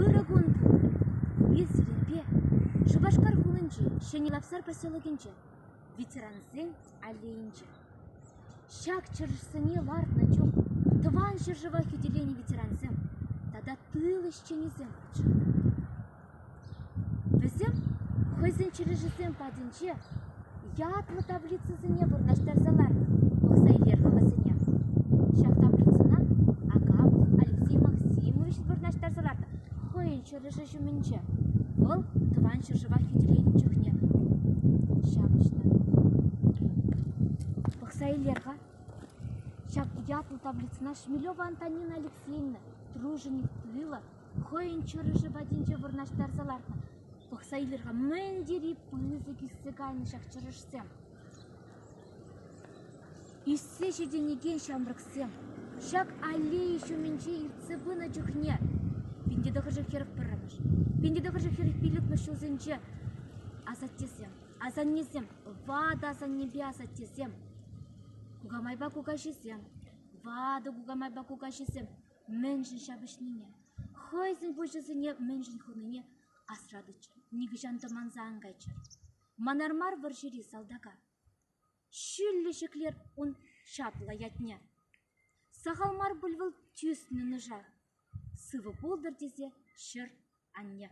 Ырӑ кун пултӑр! Эпир сирӗнпе Шупашкар хулинчи Ҫӗнӗ Лапсар поселокӗнче, ветерансен аллейинче. Ҫак чӑрӑшсене лартнӑ чух Тӑван ҫӗршыва хӳтӗленӗ ветерансем тата тыл ӗҫченӗсем хутшӑннӑ. Вӗсем хӑйсен чӑрӑшӗсем патӗнче ятлӑ таблицӑсене вырнаҫтарса лартнӑ, пӑхса илер-ха вӗсене. Ҫак таблицӑна Агапов Алексей Максимович вырнаҫтарса лартнӑ хӑйӗн чӑрӑшӗ ҫумӗнче. Вӑл Тӑван ҫӗршыва хӳтӗленӗ чухне ҫапӑҫнӑ. Пӑхса илер-ха. Ҫак ятлӑ таблицӑна Шмелева Антонина Алексеевна, труженик тыла, хӑйӗн чӑрӑшӗ патӗнче вырнаҫтарса лартнӑ. Пӑхса илер-ха, мӗн тери пысӑк ӳссе кайнӑ ҫак чӑрӑшсем. Ӳссе ҫитӗнекен ҫамрӑксем ҫак аллея ҫумӗнче иртсе пынӑ чухне 1941-мӗш, 1945-мӗш ҫулсенче асаттесем, асаннесем, ватӑ асаннепе асаттесем, кукамайпа кукаҫисем, ватӑ кукамайпа кукаҫисем мӗншӗн ҫапӑҫнине, хӑйсен пуҫӗсене мӗншӗн хунине асра тытчӑр, нихӑҫан та манса ан кайччӑр. Манар мар вӑрҫӑри салтака. Ҫӳллӗ ҫӗклер ун чаплӑ ятне. Сахал мар пуль вӑл тӳснӗ нуша. Сывӑ пултӑр тесе ҫӗр анне.